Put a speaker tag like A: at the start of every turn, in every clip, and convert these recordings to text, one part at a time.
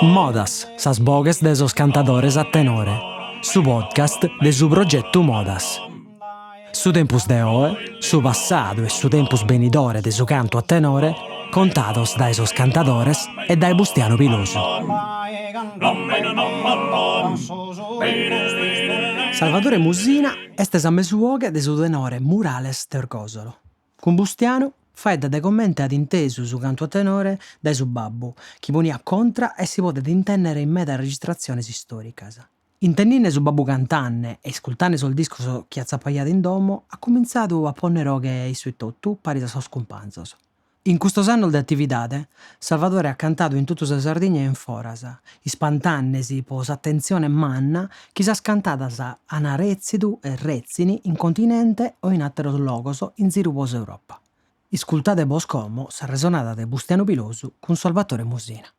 A: Modas, sas boghes de sos cantadores a tenore, su podcast de su progetu Modas. Su tempus de oe, su passadu e su tempus benidore de su cantu a tenore contados dae sos cantadores e dae Bustianu Pilosu. Salvadore Musina est sa mesu 'oghe de su tenore Murales de Orgosolo. Cun Bustianu faeddat de comente at intesu su cantu a tenore dae su babbu, chi poniat contra e si podet intènnere in meda registratziones istòricas. Intendinde su babbu cantande e iscultande sos discos chi atzapaiat in domo, at cumintzadu a pònnere 'oghe issu etotu paris a sos cumpanzos. In custos annos de atividade, Salvadore at cantadu in totu sa Sardigna e in foras, ispantandesi po s'atentzione manna chi sas cantadas an retzidu e retzin in continente o in àteros logos in ziru po s'Europa. Iscultade bos como s'arresonada de Bustianu Pilosu cun Salvatore Musina.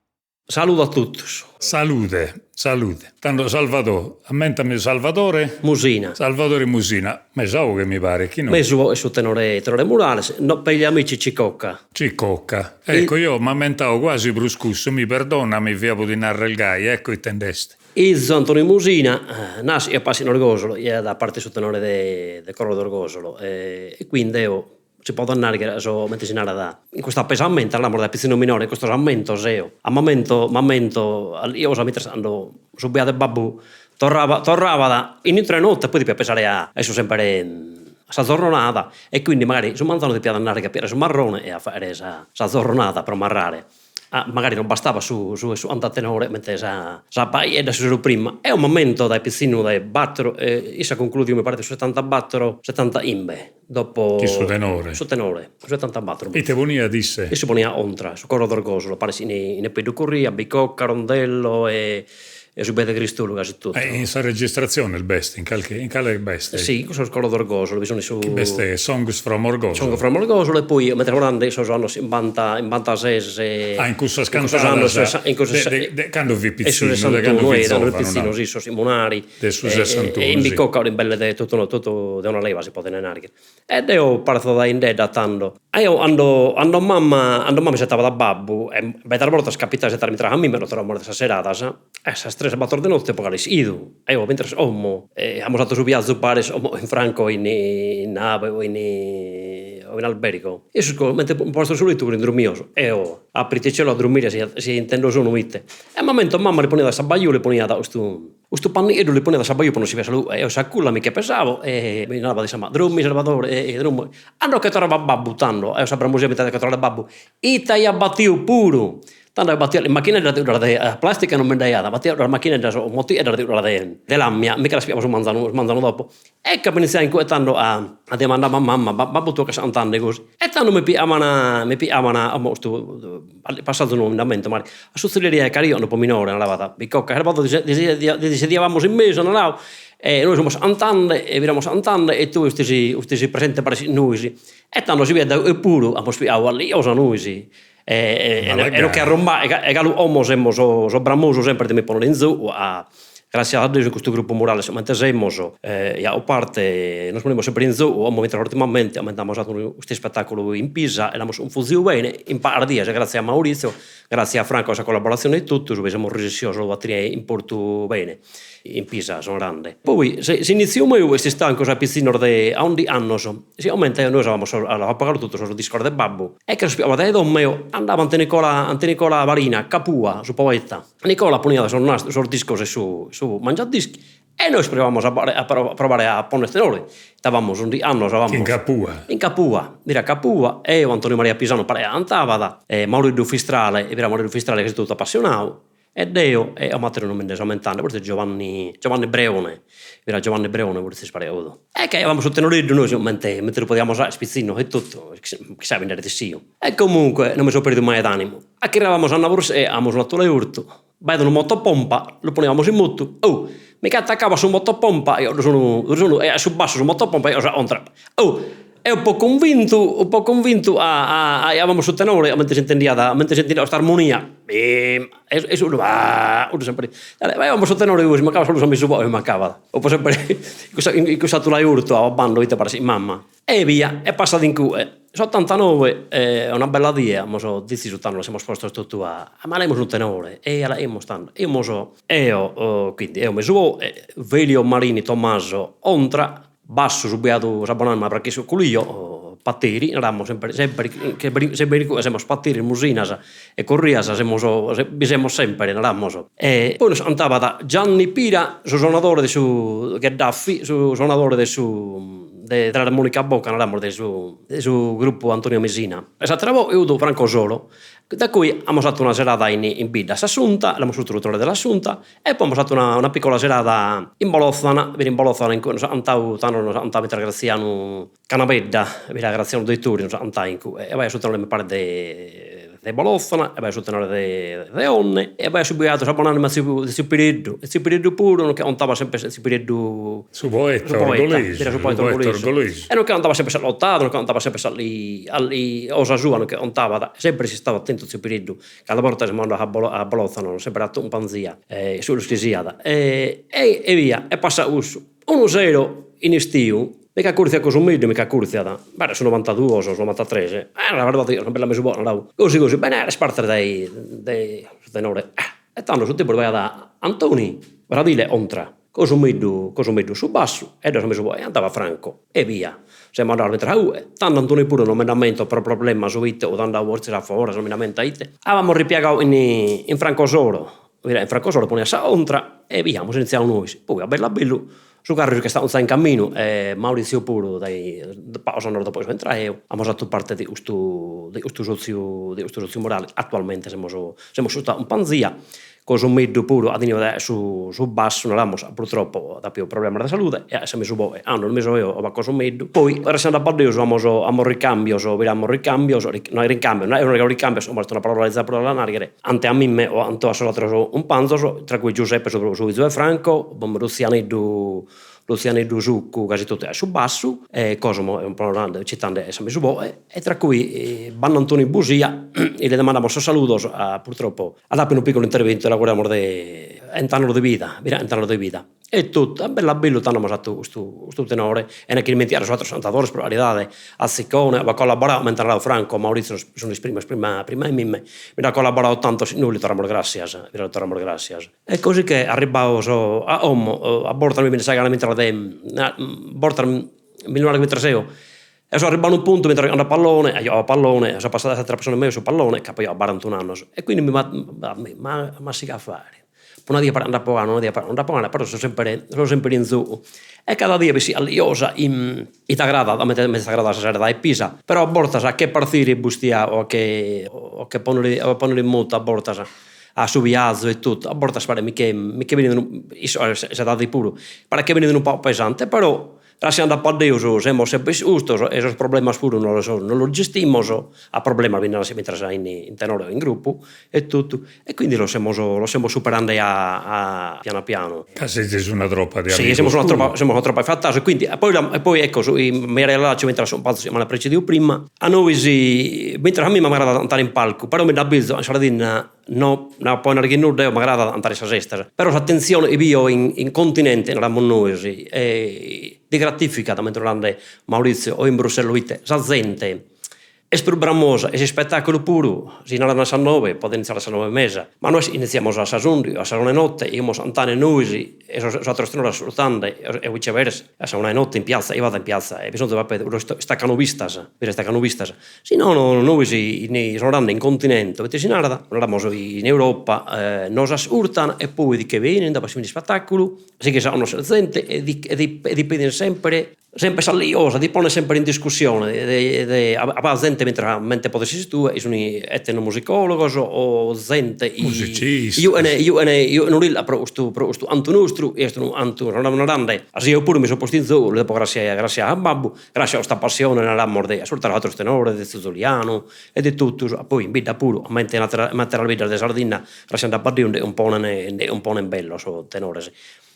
B: Saludu a totus.
C: Salude, salude. Tando Salvadò, ammentami Salvadore?
B: Musina.
C: Salvadore Musina, mesa 'oghe mi paret chi no.
B: Mesu 'oghe su tenore, tenore Murales, no per gli amici Cicocca.
C: Cicocca. Ecco, io m'ammentao quasi prus cussu, mi perdonami, fia po ti narrer gai, ecco ite nd'est.
B: Izu Antoni Musina, nasciu e pasciu in Orgosolo, iat a parte su tenore de de coro de Orgosolo e quindi eo Si podet nai chi so, comente si narat, in custu pesamentu, naramus dae pitzinnu minore, in custos ammentos eo, a m'ammento m'ammento eo mentres cando su bia de babbu torrava torravat in intro 'e notte poi depiat pesare a issu sempre a sa zorronada e quindi magari su manzanu depiat andare a piare su marrone e a faghere sa sa zorronada pro marrare Ah, magari non bastabat su su su cantu a tenore comente sa sa paiedda su sero prima. Eo m'ammento dae pitzinnu dae battoro issa concludiu mi paret su setantabattoro setantachimbe dopo
C: Chi su tenore.
B: Su tenore, su setantabattoro.
C: Ite poniat isse?
B: Issu poniat contra, su coro d'Orgosolo, paret in in Epeddu Corria, Bicocca, Rondello e e su Bia de Cristolu casi totu.
C: E in sas registratziones b'est, in calchi, in cale b'est?
B: Si, in cussos coro d'Orgosolo bi sun su.
C: Chi b'est Songs from Orgosolo.
B: Songs from Orgosolo e poi mentres narende sos annos chimbanta chimbantases.
C: Ah, in cussas cantadas
B: in cussos
C: de de cando fit pitzinnu, de cando fit zovanu,
B: pitzinnu, si, sos Simonari.
C: De su sessantunu,
B: si. E in Bicocca in belle de totu totu de una leva si podet narrer. E deo partzo dae indedda tando. Eo cando cando mama cando mama isettabat a babbu e medas bortas capitaiat isettare mentras a mimmi no torramus de sas seradas, e a sas tres battor de notte apo galu 'idu, eo mentres 'omo amus fatu su viazu paris 'omo in franco in in nave o in o in albergo, issos comente postu su lettu furint drommios, eo apriti cielo a drommire si si intendo sonu ite, e m'ammento mama li poniat sa bajula li poniat custu Custu pannigheddu li poniat a sa bajula po non si piai sa lughe e eo sa culla mi che pesavo e mi narabat issa, ma drommi Salvadore e drommi. Cando che torrabat babbu tando, eo sa bramosia mi de che torrare babbu, ite aiat batiu puru, tando aiat batiu is machineddas de cuddas de plastica non bi nd'aiat, batiat cuddas machineddas o motieddas de cuddas de de lamia, mi che las piabo su manzanu su manzanu dopo. Ecco apo iniziau in cue tando a a dimandare a mamma, babbu tua che cantande gosi, e tando mi piaban mi piaban custu Passadu no mi nd'ammento ma a su tzilleri 'e Cario cando fio minore narabat Bicocca Salvador ti sediavamus in mesu at narau e nois semus cantande e firamus cantande e tue fustis fustis presente paris cun nois e tando si biet e puru amus pigau alliosa nois e e no che arrumbai e galu como semus so bramosu sempre de mi ponnere in zogu a Gràtzias a Deus in custu grupu Murales comente semus, ja a parte nos ponimus sempre in zogu, como mentras urtimamente comente amus fatu custu ispetàculu in Pisa e l'amus cunfuziu bene in pagas dies, gràtzias a Maurizio, gràtzias a Franco a sa collaboratzione 'e totus, chi semus resessios a batire in portu bene in Pisa so narende. Poi s'initziu meu est istadu in cussos pitzinnos de undixi annos, sigomente nois amus pagadu totu sos discos de babbu e che los pigaiat dae domo eo andabo ante Nicola ante Nicola Farina, Capua, su poeta Nicola poniat sos nastros sos discos in su su mangiadischi e nois provamus a a provare a ponner tenore, ite abamus undixi annos abamus.
C: In Capua.
B: In Capua, mira Capua, eo, Antonio Maria Pisano paret cantabat, e Maureddu Fistrale, bi fiat Maureddu Fistrale chi est totu apassionadu, e deo e un'ateru non mi nde so ammentende, forsis Giovanni Giovanni Breone, bi fiat Giovanni Breone forsis paret E che aiamus su tenoreddu nois comente comente lu podiamus fagher, pitzinnos e totu, chissà ite nd'est essiu. E comunque non mi so perdidu mai d'animu. Achirrabamus a Naburs e amus un'atulu 'e ortu, b'aiat unu motopompa, lu poniamus in motu, oh, mi che attaccabo a su motopompa, eo ddu sonu ddu sonu e a su bassu su motopompa e eo sa contra, oh. E un po' cunvintu, un po' cunvintu a a abamus su tenore, comente s'intendiat, comente s'intendiat custa armonia, e e su ah sempre, abamus su tenore si mancabat solu sa mesu 'oghe mancabat, 'opo sempre in cussa in cussa tula 'e 'ortu a bando ite paret mamma E via, e passat in cue. S'otantanoe, una bella die, amus detzisu tando, nos semus postos totu a, ma 'olemus unu tenore, e 'olemus tando, imus eo, quindi eo mesu 'oghe, Velio Marini Tommaso 'ontra, bassu su biadu sa bon'anima Franchiscu Culio, Patteri, naramus sempre sempre sempre in cue semus Patteri, Musinas e Corrias semus bi semus sempre naramus. E poi nos cantabat Gianni Pira su sonadore de su Gheddafi, su sonadore de su de l'armonica a bocca naramus de su de su gruppu Antonio Mesina. E s'attera 'oghe 'ut Franco Soro, da cui amus fattu una serada in in bidda a s'Assunta, l'amus fatu su tenore de l'Assunta e poi amus fattu una una piccola serada in Bolothana, in Bolothana in cue nos at cantadu tando nos at cantadu finzas Grazianu Canabedda, fiat Grazianu Dettori nos at cantadu in cue, e b'aiat su tenore mi paret de de Bolothana e b'aiat su tenore de de Onne e b'aiat su biadu sa bon'anima de tziu de tziu Pireddu, e tziu Pireddu puru no che contabat sempre tziu Pireddu
C: Su poeta orgolesu,
B: su poeta orgolesu, e no che contabat sempre s'allotadu, no che contabat sempre sa cosa sua no che contabat, sempre s'istat atentu tziu Pireddu, cada borta semus andados a Bolothana sempre at cumpanzia e su chi siat e e via e passat cussu Unu sero in istiu mi ch'acurtziat Cosumeddu mi ch'acurtziat, b'at su novantaduos o su novantatres, e narat una bella mesu 'oghe, narau, gosi gosi, bene est parte de de su tenore, e tando su tempus b'aiat Antoni Bradile 'ontra, Cosumeddu Cosumeddu su bassu e deo sa mesu 'oghe e andabat Franco e via, semus andados finzas a ue, tando Antoni puru non mi nd'ammento pro problemas o ite 'ut andadu fortzis a foras, non mi nd'ammento a ite, abamus ripiegadu in in Franco Soro In Franco Soro poniat sa contra e via, amus initziadu nois, poi a bellu a bellu su carru si ch'est acontzadu in caminu e Maurizio puru dai pagos annos dopo chi so intradu eo, amus fatu parte de custu de custu sotziu de custu sotziu murale, attualmente semus semus custa cumpanzia, Cosumeddu puru at tenidu su su bassu naramus, purtroppo at apidu problemas de salude e sa mesu 'oghe, cando non bi so eo b'at Cosumeddu, poi grascias a Deus amus amus ricambios, piramus ricambios, no ricambios, no est ricambios, est una parola leza puru a la narrer Ante a mimme o ante a sos ateros cumpanzos, tra cui Giuseppe su su fizu 'e Franco, Lutzianeddu Lutzianeddu Succu casi totu a su bassu e Cosimo citande sa mesu 'oghe e tra cui Bannantoni Busia e li mandamus sos saludos purtroppo at apidu unu piccolu interventu e l'auguramus de 'ent'annos de vida, 'ent'annos de vida E totu, a bellu a bellu tando amus fatu custu custu tenore, chena ch'ismentiare sos ateros cantadores pro caridade, a Ziccone, apo collaboradu, comente at naradu Franco, Maurizio sun is primos prima prima 'e mimmi, bi nd'at collaboradu tantos, nois li torramus grascias, li torramus grascias. E così che arribbados a como, a bortas mi benit sa gana finzas de, a bortas mi lu naro finzas eo, e so arribbadu a unu puntu mentres giogando a pallone, a giogare a pallone, so passadu a s'atera passione mea su pallone, ca apo giogadu barantun'annos, e quindi mi ma ma sigo a fagher Una die nd'apo gana, una die non nd'apo gana, però so sempre so sempre in zogu e cada die bessit calchi cosa chi t'agradat, a mei m'est agradada sa serada 'e Pisa, però a bortas a che partire Bustia o a che o a che ponnere o a ponnere in motu a bortas a su viazu e totu, a bortas paret mi che mi che benit unu s'edade puru, paret chi benit unu pagu pesante, però Grascias a Deus semus sempre custos e sos problemas puru no los no los gestimos, a problemas bi nd'at fintzas in tenore o in gruppu e totu, e quindi los semus los semus superande a pianu pianu.
C: Ca sezis una tropa de amigos
B: puru. Si, semus una tropa semus una tropa 'e fatados e quindi e poi e poi ecco su mi riallaccio fintzas a sos cumpanzos chi m'an precedidu prima, a nois mentras a mimmi m'agradat cantare in palcu, però mi nd'abizo in Sardinna No, no apo a narrer nudda, eo m'agradat cantare in sas festas, però s'atentzione chi bio in in continente, naramus nois, ti gratificat, mentres narende Maurizio o in Bruxelles o ite, sa zente est prus bramosa e s'ispetaculu puru, si naran a sas noe, podet iniziare a sas noe e mesa, ma nois iniziamus a sas undixi o a sa una 'e notte, 'idimus cantare nois e sos ateros tenores ascurtende e viceversa, a sa una 'e notte in piazza, eo vado in piazza e bisonzu cuddos istacanovistas, istacanovistas Si nono nois sonende in continente, comente si narat, naramus in Europa, nos ascurtan e poi di che benint a biri s'ispetaculu, sighis a connoscher zente e ti e ti pedin sempre sempre sa cosa, ti ponen sempre in discussione de de b'at zente mentres comente podes esser tue chi sun etnomusicologos o zente chi
C: Musicistas.
B: giughen giughen giughen orilla pro custu pro custu 'antu nostru, chi est unu 'antu, narende, si eo puru mi so postu in zogu, lu depo grascias grascias a babbu Grascias a custa passione naramus de ascurtare ateros tenores, de Tziu Solianu e de totus, a poi in bidda puru, comente in ateras in ateras biddas de Sardinna, grascias a Deus nde cumponen nde cumponen bellos tenores.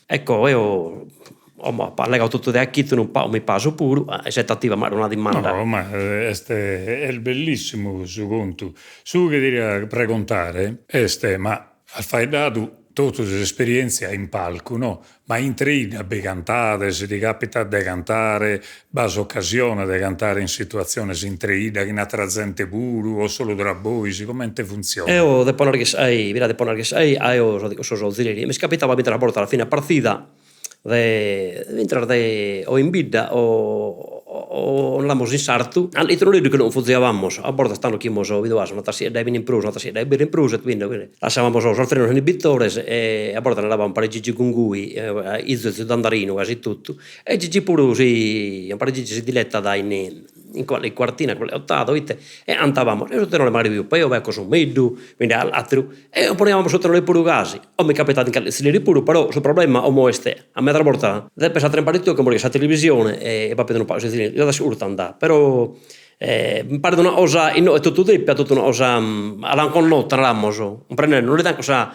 B: Ecco eo Como apo allegau totu de a chitzu unu pagu mi paso puru, isetativa ma una dimanda.
C: No, ma est est bellissimu su contu. Su chi ti cheria pregontare est, ma as faeddadu totu de s'esperientzia in palcu, no? Ma intre 'idda bi cantades, ti capitat de cantare, b'at s'occasione de cantare in situatziones intre 'idda chin atera zente puru o solu tra bois, comente funtzionat?
B: Eo depo narrer chi mira depo narrer chi eo so tzilleri, m'est capitadu medas bortas a fine partida de intras de o in bidda o o naramus in sartu, ite unu chi non fuziavamus, a bortas tando chi amus bidu as una tassiedda 'e binu in prus, una tassiedda 'e birra in prus e quindi lassavamus sos frenos inibitores e a bortas andavamus umpare Gigi Gungui, 'izu 'e tziu Dandarinu casi totu, e Gigi puru si, umpare Gigi si dilettat in in qualche quartina, qualche ottada o ite, e 'antavamus, e su tenore magari fiat peu, fiat Cosumeddu, quindi ateru, e poniamus su tenore puru gasi, o mi capitat in calchi tzilleri puru, però su problema como est, a medas bortas depes atrempare tue como chi sa televisione e b'at unu pagu si l'ascurtant, però mi paret una cosa inoghe totu depia, totu una cosa a l'an connota naramus, cumprendende, non li dan cussa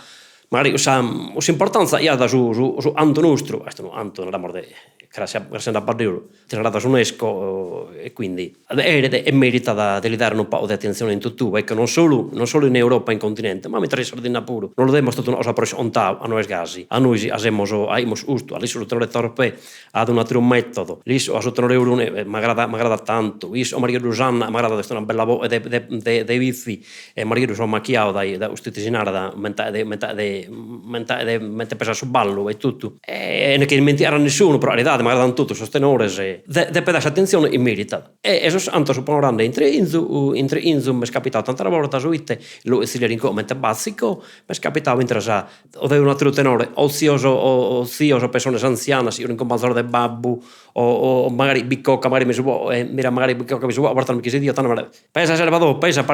B: magari cussa cuss'importanza chi at su su su 'antu nostru, est unu 'antu naramus de grassia grassia a Deus ti narat s'UNESCO e quindi eret e meritat de li dare unu pagu de atentzione in totue, ecco non solu non solu in Europa e in continente, ma fintzas in Sardinna puru, non lu demus totu una cosa pro iscontadu, a no est gasi, a nois a semus aimus custu, a issu su tenore Torpè at un'ateru metodo, issu a su tenore Orune m'agradat m'agradat tantu, issu a Marieddu Sanna m'agradat est una bella boghe de de de Bitzi e Marieddu so ammachiadu dae dae custu ite si narat mentade de mentade de mentade de mente pesat su ballu e totu E non cherzo ismentigare a nessunu, pro caridade, m'agradan totu sos tenores, depet dare s'atentzione chi meritat. E sos 'antos so narende intre 'inzu, intre 'inzu m'est capitadu tantas bortas o ite, lu tzilleri in comente bazzico, m'est capitadu intras o de un'ateru tenore, o tzios o tzios o pessones antzianas chi fin cumpanzos de babbu o o magari bicocca, magari mesu mira magari bicocca mesu a bortas mi che sediat, tando Pesa Sarvadò, pesa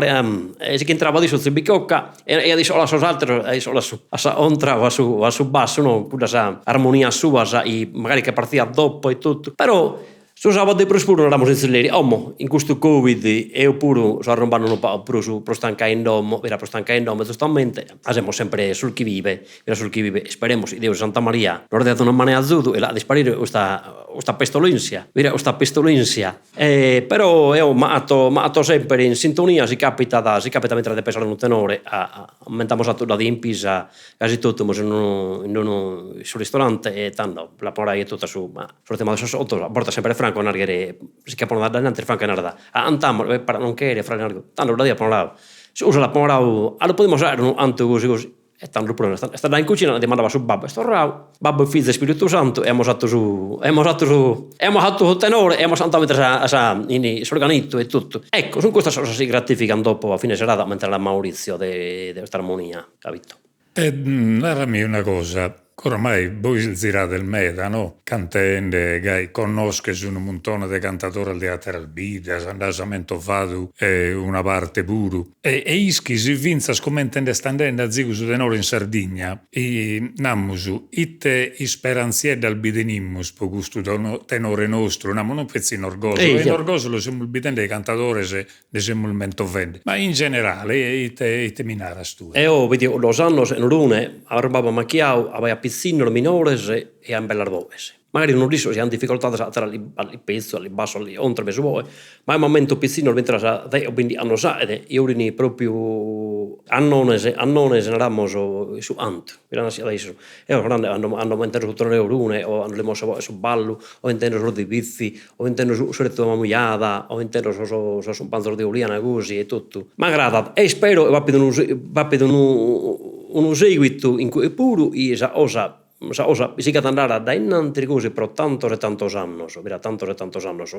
B: e si ch'intrabat issu tziu Bicocca e aiat issu a sos ateros, aiat issu a su a sa contra o a su a su bassu no, cuddas armonias suas chi magari che partiat dopo e totu, però su sabadu de prus puru naramus in tzilleri, como in custu covid eo puru so arrumbande unu pagu prus prus tancai in domo, mira prus tancai in domo giustamente, ca semus sempre sul chi vive, mira sul chi vive, isperemus chi Deus e Santa Maria nos diat una manu 'e azudu e lagat isparire custa custa pestolenzia, mira custa pestolenzia E però eo m'agato m'agato semper in sintonia si capitat si capitat mentras de pesare unu tenore a ammentamus atu dda die in Pisa casi totu imus in unu in unu in su ristorante e tando l'apo naradu etotu a su ma su tema de sos contos a bortas semper Franco a narrer si che ponet a dainanti Franco e narat a antamus e paret non cheret frade tando cudda die apo naradu scusa l'apo naradu a lu podimus fagher unu 'antu gosi gosi E tando puru est andadu in cucina, dimandaiat a su babbu, est torradu, babbu e fizu e Ispiritu Santu e amus fatu su e amus fatu su e amus fatu su tenore e amus cantadu finzas a sa in s'organittu e totu. Ecco, sun custas cosas chi gratifican dopo a fine serada comente narat Maurizio de de custa armonia, capito.
C: E narami una cosa, Oramai bois zirades meda, no? Cantende, gai connosches unu muntone de cantadores de àteras biddas, nd'as mentovadu una parte puru. E ischis fintzas comente nd'est andende azigu su tenore in Sardigna. E namus, ite isperantzieddas bi tenimus pro custu tenore nostru, namus non petzi in Orgosolo, in Orgosolo semus bidende cantadores nde semus mentovende. Ma in generale ite ite mi naras tue?
B: Eo bidio cuddos annos in Orune arrumbabo ammachiadu a b'aiat pitzinnos minores e an bellas boghes. Magari unu d'issos aian dificoltades a atare alli petzu, alli bassu, alli contra mesu boghe, ma eo m'ammento pitzinnos mentras deghe o bindighi annos faghet chi 'urin propriu annones annones naramos in su 'antu. Fiat naschida dae issu. Eo narende cando cando intendo su tenore 'e Orune o cando li mostro sa boghe 'e su ballu o intendo sos de Bitzi o intendo su S'eretu 'e Mamujada o intendo sos sos cumpanzos de Oliana gosi e totu. M'agradat e ispero chi b'apet unu b'apet unu unu seguitu in cue puru chi sa cosa sa cosa sigat a andare a dae innantis gosi pro tantos e tantos annos, mira tantos e tantos annos.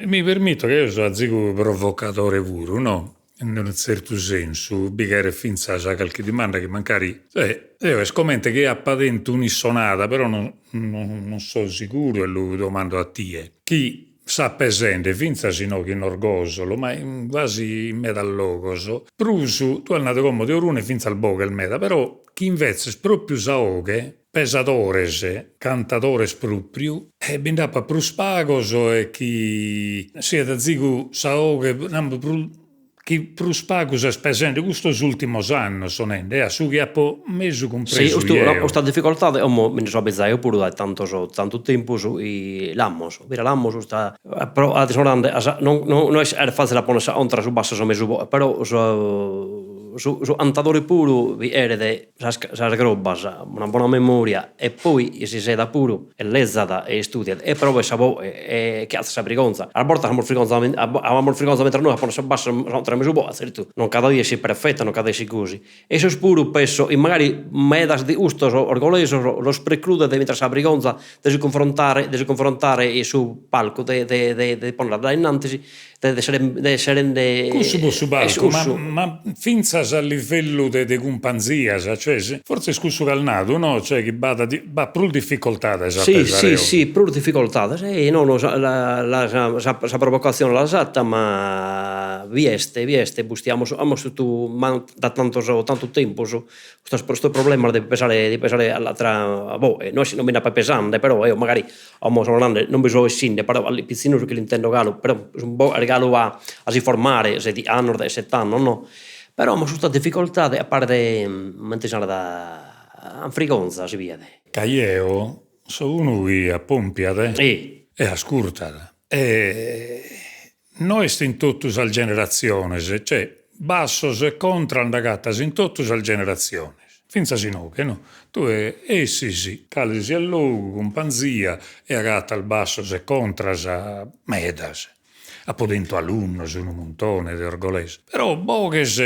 C: Mi permito ca eo so azigu provocadore puru no In unu tzertu sensu bi cheret fintzas calchi dimanda chi mancari, eo est comente chi apa tentu un'issonada, però non non so siguru e lu domando a tie, chi s'at pesende fintzas inoghe in Orgosolo, ma in quasi in medas logos, prus, tue as nadu como de Orune fintzas boghes meda, però chi invetzes propriu sa 'oghe, pesadores, cantadores propriu, e bi nd'apat prus pagos e chi siat azigu sa 'oghe, namus, prus. Chi prus pagu s'est pesende custos ultimos annos so nende, a su chi apo mesu cumpresu
B: Sì,
C: jeo.
B: Custa dificoltade como mi nde so abizadu eo puru dae tantos tantu tempus chi l'amus, mira l'amus custa però so narende non no est fatzile a ponner sa contra su bassu a mesu boe, però su su cantadore puru bi cheret sas sas crobas, una bona memoria e poi si sedat puru e lezat e istudiat e provet sa boe e che 'atzat sa brigonza. A bortas amus frigonza amus frigonza mentres nois a ponner sos bassos contra mesu boe, zertu non cada die essit perfetta, non cada die essit gosi. E issos puru penso chi magari medas de custos orgolesos los precludet finzas sa brigonza de si cunfrontare de si cunfrontare in su palcu de de de de ponner a dae innantis de esserende
C: Cussu po su palcu, ma ma fintzas a livellu de de cumpanzias, cioè fortzis cussu ch'as nadu, no, cioè chi b'at b'at prus dificoltades
B: a pesare 'oghe. Si, si, prus dificoltades, e no no sa la sa sa provocatzione lassat ma bi est, bi est, bustiamus amus totu da tantos tantu tempus custos custos problemas de pesare de pesare all'atra boe, no est chi non bi nd'apo pesande, però eo magari Como so narende, non bi so essinde, però a pitzinnos chi l'intendo galu, però sun boghes galu a a si formare, seti annos, dexesete annos no, però amus custa dificoltade a paret, comente si narat, frigonza si biet.
C: Ca jeo so unu chi apompiat e ascurtat e no est in totu sas generatziones, cioè bassos e contra nd'agatas in totu sas generatziones, fintzas inoghe no, tue essis cale siat logu, cumpanzia e agatas bassos e contras medas, apo tentu alunnos unu muntone de orgolesos, però boghes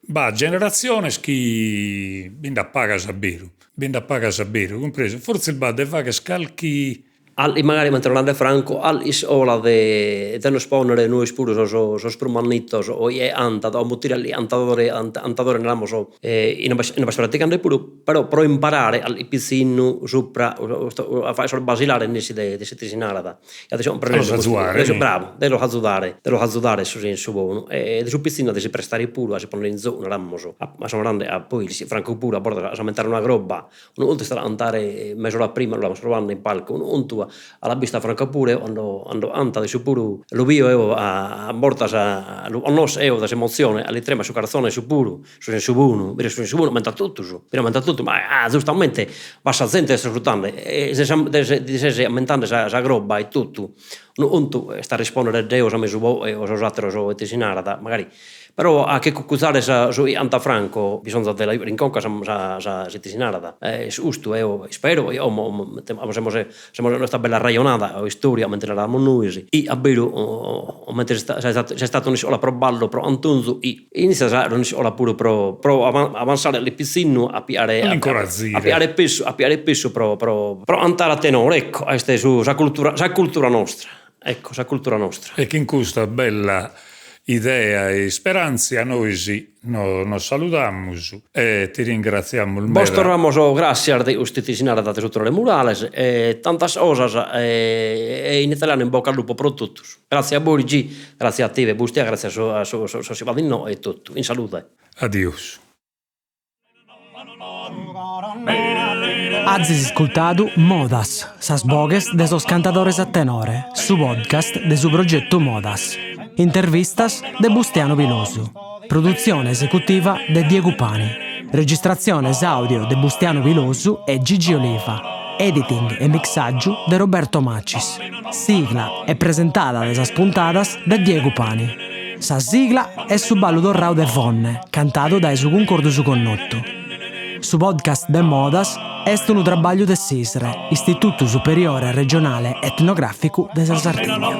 C: b'at generatziones chi bi nd'at pagas a beru, bi nd'at pagas a beru, cumpresu, fortzis b'at de fagher calchi
B: Al magari mentre narende Franco, al iscola de de nos ponnere nois puru sos sos prus mannitos o chie antat o mutire a antadore antadore naramus in ue est praticande puru, però pro imparare a pitzinnu supra a fagher sos basilares nessi de de s'ite si narat
C: Los azuare.
B: Bravu, de los azudare, de los azudare su sensu bonu e de su pitzinnu a de si prestare puru a si ponnere in zogu naramus, a so narende a poi Franco puru a bortas a s'ammentare una croba Unu contu est a cantare mes'ora prima, lu amus provande in palcu, unu contu a la bista Franco puru cando cando cantat issu puru lu bio eo a bortas lu connosco eo de s'emotzione a li tremat su cartzone issu puru, su sensu bonu, mira su sensu bonu ammentat totus, mira ammentat totus, ma giustamente b'at sa zente est ascurtende e ti ses ammentende sa sa croba e totu, unu contu est a rispondere deo sa mesu 'oghe o sos ateros ite si narat, magari Però a che cucuzare sa su chi antat Franco bisonzat de la jugher in conca sa sa sa s'ite si narat e custu eo ispero chi como semus semus custa bella arrejonada o istoria comente naramus nois chi a beru comente s'est istadu un'iscola pro ballu pro antunzu chi iniziat a essere un'iscola puru pro pro avansare a pitzinnu a piare a piare pesu a piare pesu pro pro pro antare a tenore ecco est su sa cultura sa cultura nostra Ecco, sa cultura nostra.
C: E chin custa bella idea e isperantzia nois nos saludamus e ti ringratziamus meda.
B: Bos torramus gràssias de custu ite si narat de su Tenore Murales e tantas cosas e in italianu in bocca al lupo pro totus. Gratzie a bois Gì, gratzie a tie Bustia, gratzie a sos chi b'at inoghe e totu. In salude.
C: Adios.
A: Azis iscultadu Modas, sas boghes de sos cantadores a tenore, su podcast de su progetu Modas. Intervistas de Bustianu Pilosu. Produtzione esecutiva de Diegu Pani. Registratziones àudio de Bustianu Pilosu e Gigi Oliva. Editing e mixàgiu de Roberto Macis. Sigla e presentada de sas puntadas de Diegu Pani. Sa sigla est su ballu torrau de Fonne, cantadu dae su Cuncordu Su Connotu. Su podcast de Modas est unu trabagliu de s'ISRE, Istitutu Superiore Regionale Etnogràficu de sa Sardigna.